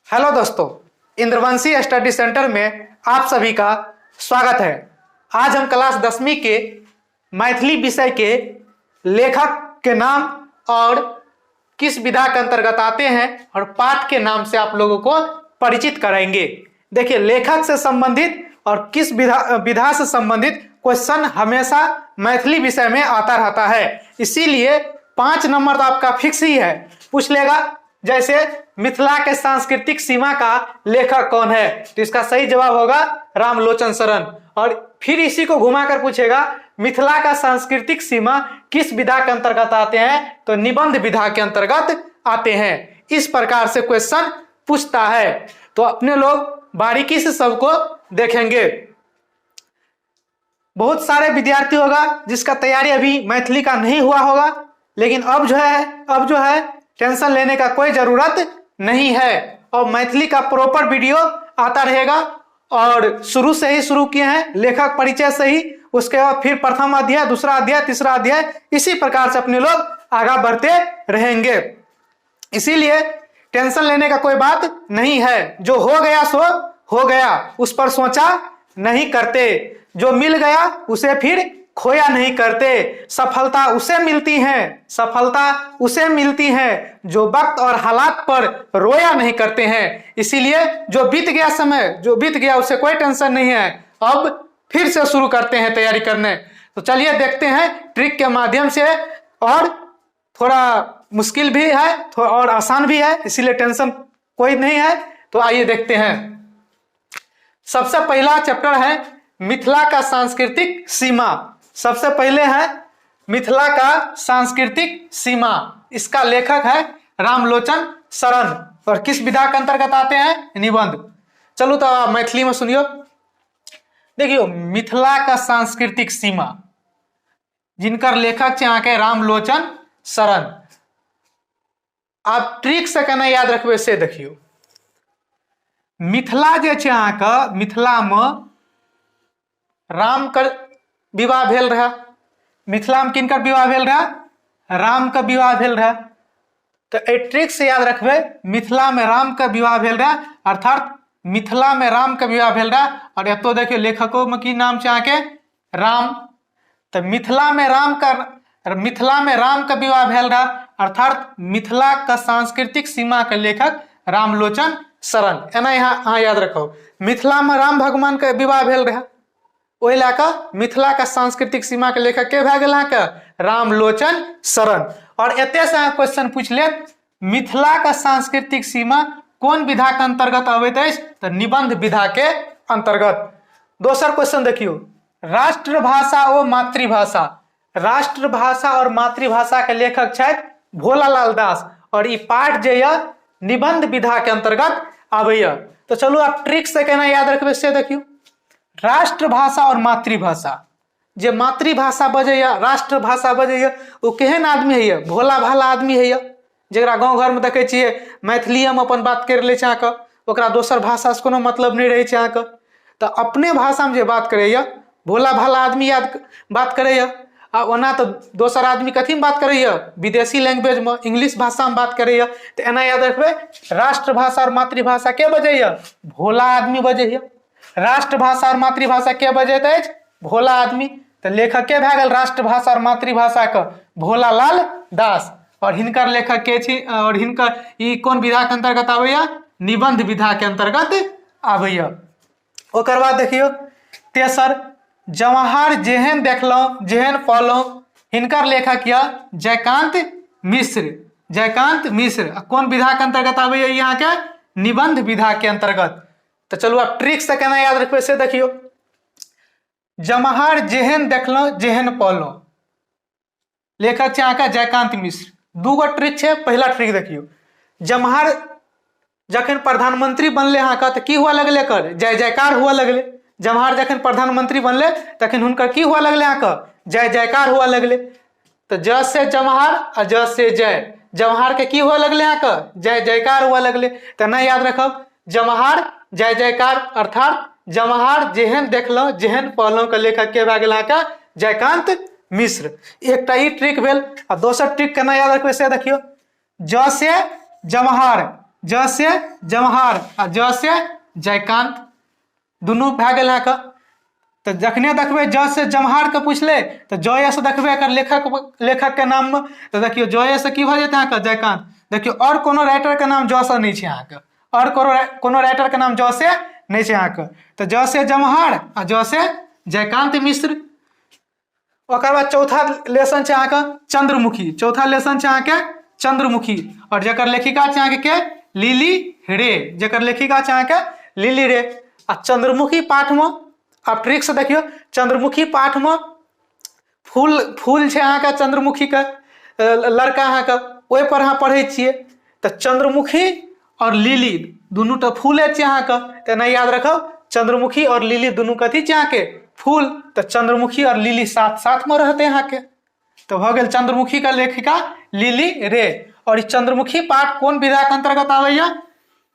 Hello दोस्तों, इंद्रवंशी study centre में आप सभी का स्वागत है। आज हम क्लास 10वीं के मैथिली विषय के लेखक के नाम और किस विधा के अंतर्गत आते हैं और पाठ के नाम से आप लोगों को परिचित कराएंगे। देखिए, लेखक से संबंधित और किस विधा विधा से संबंधित क्वेश्चन हमेशा मैथिली विषय में आता रहता है, इसीलिए 5 नंबर तो आपका फिक्स ही है, पूछ लेगा। जैसे मिथिला के सांस्कृतिक सीमा का लेखक कौन है, तो इसका सही जवाब होगा रामलोचन शरण। और फिर इसी को घुमाकर पूछेगा मिथिला का सांस्कृतिक सीमा किस विधा के अंतर्गत आते हैं, तो निबंध विधा के अंतर्गत आते हैं। इस प्रकार से क्वेश्चन पूछता है, तो अपने लोग बारीकी से सबको देखेंगे। बहुत सारे विद्यार्थी होगा जिसका तैयारी अभी मैथिली का नहीं हुआ होगा, लेकिन अब जो है टेंशन लेने का कोई जरूरत नहीं है और मैथिली का प्रॉपर वीडियो आता रहेगा। और शुरू से ही शुरू किए हैं लेखक परिचय से ही, उसके बाद फिर प्रथम अध्याय, दूसरा अध्याय, तीसरा अध्याय, इसी प्रकार से अपने लोग आगा बढ़ते रहेंगे। इसीलिए टेंशन लेने का कोई बात नहीं है। जो हो गया सो हो गया, उस पर सोचा नहीं करते। जो मिल गया उसे फिर खोया नहीं करते। सफलता उसे मिलती है, सफलता उसे मिलती है जो वक्त और हालात पर रोया नहीं करते हैं। इसीलिए जो बीत गया समय, जो बीत गया उसे कोई टेंशन नहीं है। अब फिर से शुरू करते हैं तैयारी करने। तो चलिए देखते हैं ट्रिक के माध्यम से, और थोड़ा मुश्किल भी है, थोड़ा और आसान भी है, इसीलिए टेंशन कोई नहीं है। तो आइए देखते हैं। सबसे पहला चैप्टर है मिथिला का सांस्कृतिक सीमा। सबसे पहले है मिथिला का सांस्कृतिक सीमा, इसका लेखक है रामलोचन शरण और किस विधा के अंतर्गत आते हैं? निबंध। चलू तो मैथिली में सुनियो। देखियो, मिथिला का सांस्कृतिक सीमा, जिनकर लेखक छै अहाँके रामलोचन शरण। आब ट्रिक से केना याद रखबै से देखियौ। मिथिला जे छै अहाँके, मिथिलामे रामके विवाह भेल रहै। मिथिलामे किनकर विवाह भेल रहै? रामके विवाह भेल रहै। तऽ एहि ट्रिक से याद रखबै, मिथिलामे रामके विवाह भेल रहै, अर्थात मिथिलामे रामके विवाह भेल रहै। और एतौ देखियौ, लेखकोमे की नाम छै अहाँके? राम। तऽ मिथिलामे रामके विवाह भेल रहै, अर्थात मिथिला के सांस्कृतिक सीमा के लेखक रामलोचन शरण। एना यहाँ अहाँ याद रखब, मिथिलामे राम भगवान के विवाह भेल रहै, ओहि लए कऽ मिथिला के सांस्कृतिक सीमा के लेखक के भए गेल अहाँके? रामलोचन शरण। और एतय से अहाँ क्वेश्चन पूछि लेत, मिथिला के सांस्कृतिक सीमा कोन विधा के अंतर्गत अबैत अछि? तऽ निबंध विधा के अंतर्गत। दोसर क्वेश्चन देखियौ, राष्ट्रभाषा ओ मातृभाषा। राष्ट्रभाषा और मातृभाषा के लेखक छथि भोलालाल दास और ई पाठ जे यऽ निबंध विधा के अंतर्गत आबैया। तऽ चलू, आब ट्रिक से केना याद रखबै से देखियौ। राष्ट्रभाषा और मातृभाषा, जे मातृभाषा बजैया, राष्ट्रभाषा बजैया, ओ केहन आदमी होइया? भोला भाला आदमी होइया, जकरा गाँव घरमे देखै छियै मैथिलीएमे अपन बात करि लै छै अहाँके, ओकरा दोसर भाषासँ कोनो मतलब नहि रहै छै अहाँके। तऽ अपने भाषामे जे बात करैया, भोला भाला आदमी याद बात करैया। आ ओना तऽ दोसर आदमी कथीमे बात करैया? विदेशी लैंग्वेजमे, इंग्लिश भाषामे बात करैया। तऽ एना याद रखबै, राष्ट्रभाषा और मातृभाषा के बजैया? भोला आदमी बजैया। राष्ट्रभाषा और मातृभाषा के बजैत अछि? भोला आदमी। तऽ लेखक के भए गेल राष्ट्रभाषा और मातृभाषाके? भोलालाल दास। और हिनकर लेखक के छी और हिनकर ई कोन विधा के अंतर्गत आबैया? निबंध विधा के अंतर्गत आबैया। ओकर बाद देखियौ तेसर, जवाहर जेहन देखलहुँ जेहन पौलहुँ। हिनकर लेखक यऽ जयकांत मिश्र। जयकांत मिश्र आ कोन विधा के अंतर्गत आबैया ई अहाँके? निबंध विधा के अंतर्गत। तऽ चलू, आब ट्रिक से केना याद रखबै से देखियौ। जमहार जेहन देखलहुँ जेहन पौलहुँ, लेखक छै अहाँके जयकांत मिश्र। दूगो ट्रिक छै। पहिला ट्रिक देखियौ, जमहार जखन प्रधानमंत्री बनले अहाँके, तऽ की हुआ लगलै? एकर जय जयकार हुआ लगलै। जमहार जखन प्रधानमंत्री बनले, तखन हुनकर की हुआ लगलै अहाँके? जय जयकार हुआ लगलै। तऽ ज से जमहार आ ज से जय, जमहार के की हुआ लगलै अहाँके? जय जयकार हुआ लगलै। तऽ नहि याद रखब, जमहार जय जयकार, अर्थात जमहार जेहन देखलहुँ जेहन पढ़लहुँ के लेखक के भए गेल अहाँके? जयकांत मिश्र। एकटा ई ट्रिक भेल। आ दोसर ट्रिक केना याद रखबै से देखियौ, ज से जमहार ज से जमहार आ ज से जयकांत, दुनू भए गेल अहाँके। तऽ जखने देखबै ज से जमहारके पुछलै तऽ जय से देखबै एकर लेखक, लेखकके नाममे, तऽ देखियौ जय से की भऽ जेतै अहाँके जयकांत। देखियौ आओर कोनो राइटरके नाम ज से नहि छै अहाँके, आओर कोनो कोनो राइटरके नाम ज से नहि छै अहाँके, तऽ ज से जमहार आ ज से जयकांत मिश्र। ओकर बाद चौथा लेसन छै अहाँके चंद्रमुखी। चौथा लेसन छै अहाँके चंद्रमुखी, और जकर लेखिका छै अहाँके के लिली रे, जकर लेखिका छै अहाँके लिली रे। आ चंद्रमुखी पाठ में आब ट्रिक से देखियौ, चंद्रमुखी पाठ में फूल, फूल छै अहाँके चंद्रमुखी के लड़का अहाँके, ओहि पर अहाँ पढ़ै छियै। तऽ चंद्रमुखी और लिली दुनू तऽ फूले छै अहाँके, तऽ एना याद रखब चंद्रमुखी और लिली दुनू कथी छै अहाँके फूल, तऽ चंद्रमुखी और लिली साथ साथ में रहते अहाँके। तऽ भऽ गेल चंद्रमुखी के लेखिका लिली रे। और ई चंद्रमुखी पाठ कोन विधा के अंतर्गत आबैया?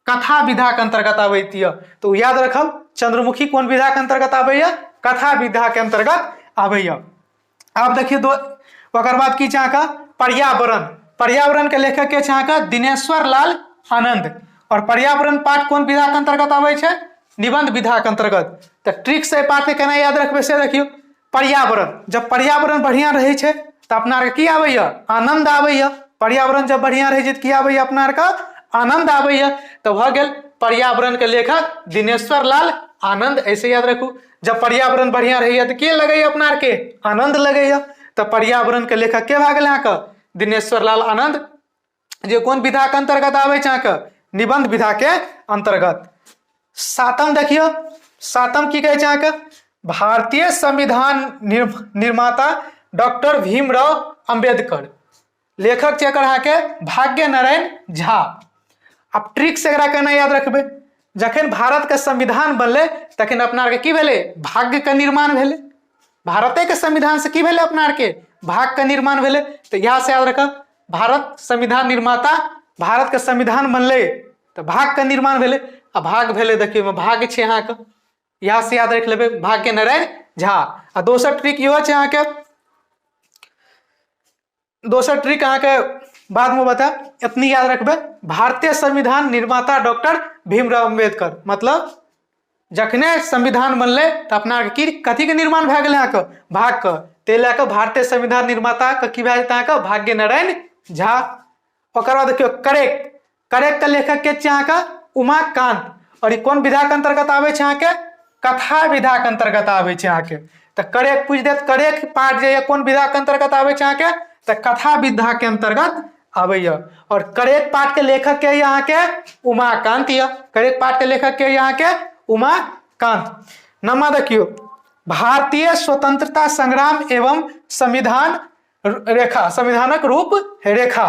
कथा विधा के अंतर्गत आबैत यऽ। तऽ याद रखब चंद्रमुखी कोन विधा के अंतर्गत आबैया? कथा विधा के अंतर्गत आबैया। आब देखियौ दो, ओकर बाद की छै अहाँके पर्यावरण। पर्यावरण के लेखक के छै अहाँके दिनेश्वर लाल आनंद। और पर्यावरण पाठ कोन विधा के अंतर्गत आबै छै? निबंध विधा के अंतर्गत। तऽ ट्रिक से पाठ के केना याद रखबै से देखियौ। पर्यावरण, जब पर्यावरण बढ़िया रहै छै तऽ अपना आरके की आबैया? आनंद आबैया। पर्यावरण जब बढ़िया रहै छै तऽ की आबैया अपना आरके? आनंद आबैया। तऽ भऽ गेल पर्यावरण के लेखक दिनेश्वर लाल आनंद। ऐसे याद रखू, जब पर्यावरण बढ़िया रहैया तऽ के लगैया अपना आरके? आनंद लगैया। तऽ पर्यावरण के लेखक के भऽ गेल अहाँके? दिनेश्वर लाल आनंद, जे कोन विधा के अंतर्गत आबै छै अहाँके? निबंध विधा के अंतर्गत। सातम देखियौ, सातम की कहै छै अहाँके? भारतीय संविधान निर्माता डॉक्टर भीमराव अंबेडकर। लेखक छै एकर अहाँके भाग्य नारायण झा। आब ट्रिक से एकरा केना याद रखबै? जखन भारत के संविधान बनलै तखन अपना आरके की भेलै? भाग्य के निर्माण भेलै। भारते के संविधान से की भेलै? अपना आरके भाग्य के निर्माण भेलै। तऽ इएह से याद रखब, भारत संविधान निर्माता, भारत के संविधान बनलै तऽ भाग्य के निर्माण भेलै। आ भाग्य भेलै, देखियौ ओहिमे भाग्य छै अहाँके, इएह से याद रखि लेबै भाग्य नारायण झा। आ दोसर ट्रिक इहो छै अहाँके, दोसर ट्रिक अहाँके बादमे बतायब, एतनी याद रखबै, भारतीय संविधान निर्माता डॉक्टर भीमराव अम्बेडकर। मतलब जखने संविधान बनलै तऽ अपना की कथीके निर्माण भए गेलै अहाँके? भागके। ताहि लए कऽ भारतीय संविधान निर्माताके की भए जेतै अहाँके? भाग्य नारायण झा। ओकर बाद देखियौ करेक्ट, करेक्ट के लेखक के छियै अहाँके उमाकांत। और ई कोन विधा के अंतर्गत आबै छै अहाँके? कथा विधा के अंतर्गत आबै छै अहाँके। तऽ करेक्ट पूछि देत, करेक्ट पाठ जे यऽ कोन विधा के अंतर्गत आबै छै अहाँके? तऽ कथा विधा के अंतर्गत आबैया। और करेक्ट पाठ के लेखक के यऽ अहाँके उमाकांत यऽ। करेक्ट पाठ के लेखक के यऽ अहाँके उमाकांत। नमा देखियौ, भारतीय स्वतंत्रता संग्राम एवं संविधान रेखा, संविधानक रूप रेखा,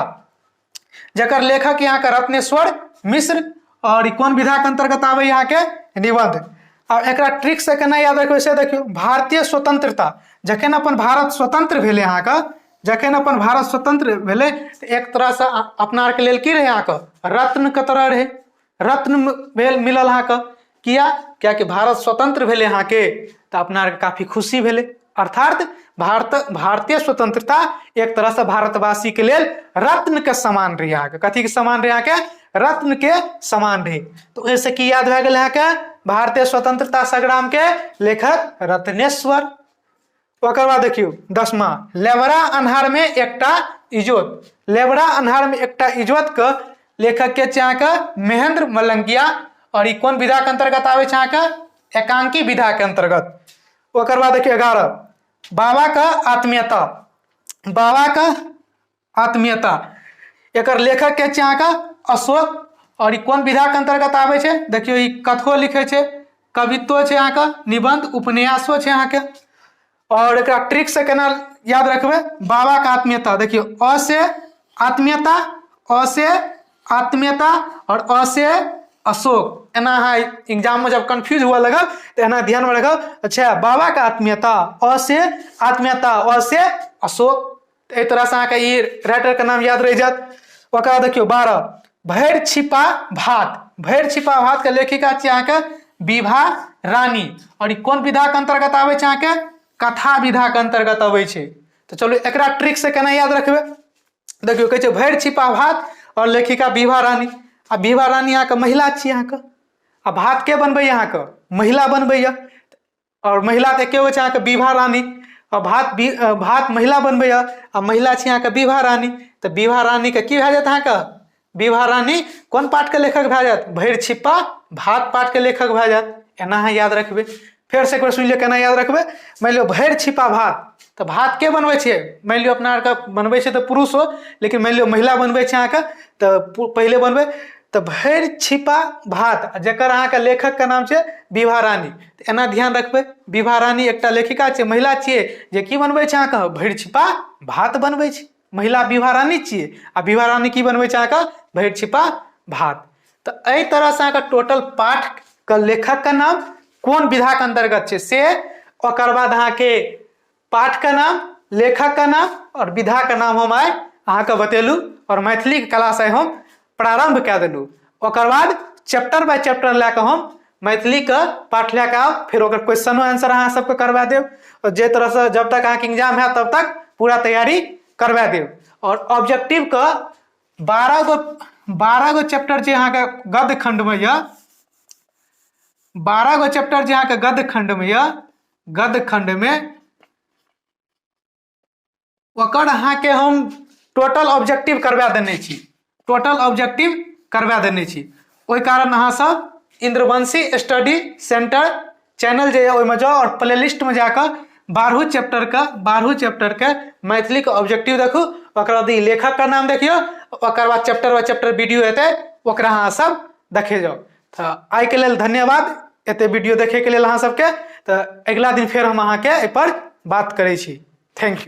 जकर लेखक यहाँ के रत्नेश्वर मिश्र। और कोन विधा के अंतर्गत आबै यहाँ के? निबंध। आ एकरा ट्रिक से केना याद रखबै से देखियौ, भारतीय स्वतंत्रता, जखन अपन भारत स्वतंत्र भेलै अहाँके, जखन अपन भारत स्वतंत्र भेलै तऽ एक तरहसँ अपना आरके लेल की रहै अहाँके? रत्न के तरह रहै, रत्न भेल मिलल अहाँके। किया? कियाकि भारत स्वतंत्र भेलै अहाँके, तऽ अपना आरके काफी खुशी भेलै। अर्थात भारतीय स्वतंत्रता एक तरहसँ भारतवासीके लेल रत्नके समान रहै अहाँके। कथीके समान रहै अहाँके? रत्नके समान रहै। तऽ ओहिसँ की याद भए गेल अहाँके? भारतीय स्वतंत्रता संग्रामके लेखक रत्नेश्वर। ओकर बाद देखियौ 10वां, लेबरा अन्हार में एकटा इजोत। लेबरा अन्हार में एकटा इजोत के लेखक के छै अहाँके महेंद्र मलंगिया। और ई कोन विधा के अंतर्गत आबै छै अहाँके? एकांकी विधा के अंतर्गत। ओकर बाद देखियौ 11, बाबा का आत्मीयता। बाबा का आत्मीयता, एकर लेखक के छै अहाँके अशोक। और ई कोन विधा के अंतर्गत आबै छै? देखियौ ई कथो लिखै छै, कवितो छै अहाँके, निबंध उपन्यासो छै अहाँके। और एकरा ट्रिक से केना याद रखबै? बाबा के आत्मीयता, देखियौ अ से आत्मीयता, अ से आत्मीयता और अ से अशोक। एना अहाँ एग्जाम में जब कंफ्यूज हुआ लगब तो एना ध्यान में रखब, अच्छा बाबा के आत्मीयता, अ से आत्मीयता, अ से अशोक। एहि तरहसँ अहाँके ई राइटरके नाम याद रहि जायत। ओकर बाद देखियौ 12, भरि छिपा भात। भरि छिपा भातके लेखिका छियै अहाँके विभा रानी। और ई कोन विधाके अंतर्गत आबै छै अहाँके? कथा विधाके अंतर्गत अबै छै। तऽ चलू एकरा ट्रिक से केना याद रखबै? देखियौ कहै छै भरि छिपा भात और लेखिका विभा रानी। आ विभा रानी अहाँके महिला छी अहाँके। आ भात के बनबैया अहाँके? महिला बनबैया। आओर महिला तऽ एके गो छै अहाँके विभा रानी। आओर भात भात महिला बनबैया आ महिला छी अहाँके विभा रानी। तऽ विभा रानीके की भए जायत अहाँके? विभा रानी कोन पाठके लेखक भए जायत? भरि छिप्पा भात पाठके लेखक भए जायत। एना अहाँ याद रखबै। फेरसँ एक बेर सुनि लिअ केना याद रखबै। मानि लिअ भरि छिप्पा भात, तऽ भात के बनबै छियै? मानि लिअ अपना आरके बनबै छै तऽ पुरुषो, लेकिन मानि लिअ महिला बनबै छै अहाँके, तऽ पहिले बनबै तऽ भरि छिपा भात, जकर अहाँके लेखकके नाम छै विभा रानी। तऽ एना ध्यान रखबै, विभा रानी एकटा लेखिका छियै, महिला छियै, जे की बनबै छै अहाँके? भरि छिपा भात बनबै छै। महिला विभा रानी छियै आ विभा रानी की बनबै छै अहाँके? भरि छिपा भात। तऽ एहि तरहसँ अहाँके टोटल पाठके लेखकके नाम कोन विधाके अन्तर्गत छै से, ओकर बाद अहाँके पाठके नाम, लेखकके नाम आओर विधाके नाम हम आइ अहाँके बतेलहुँ आओर मैथिलीके क्लास आइ हम प्रारम्भ कए देलहुँ। ओकर बाद चैप्टर बाय चैप्टर लए कऽ हम मैथिलीके पाठ लए कऽ आयब, फेर ओकर क्वेश्चनो आंसर अहाँ सबके करवा देब आओर जे तरहसँ जब तक अहाँके एग्जाम हैत तब तक पूरा तैयारी करवा देब। आओर ऑब्जेक्टिवके 12 गो चैप्टर जे अहाँके गद्य खण्डमे यऽ, 12 गो चैप्टर जे अहाँके गद्य खण्डमे यऽ, गद्य खण्डमे ओकर अहाँके हम टोटल ऑब्जेक्टिव करवा देने छी, टोटल ऑब्जेक्टिव करवा देने छी। ओहि कारण अहाँ सब इंद्रवंशी स्टडी सेंटर चैनल जे यऽ ओहिमे जाउ आओर प्लेलिस्टमे जाकऽ 12 चैप्टरके मैथिलीके ऑब्जेक्टिव देखू, ओकर बाद ई लेखकके नाम देखियौ, ओकर बाद चैप्टर बाय चैप्टर वीडियो एतै, ओकरा अहाँ सब देखे जाउ। तऽ आइके लेल धन्यवाद एते वीडियो देखैके लेल अहाँ सबके। तऽ अगिला दिन फेर हम अहाँके एहिपर बात करै छी। Thank you.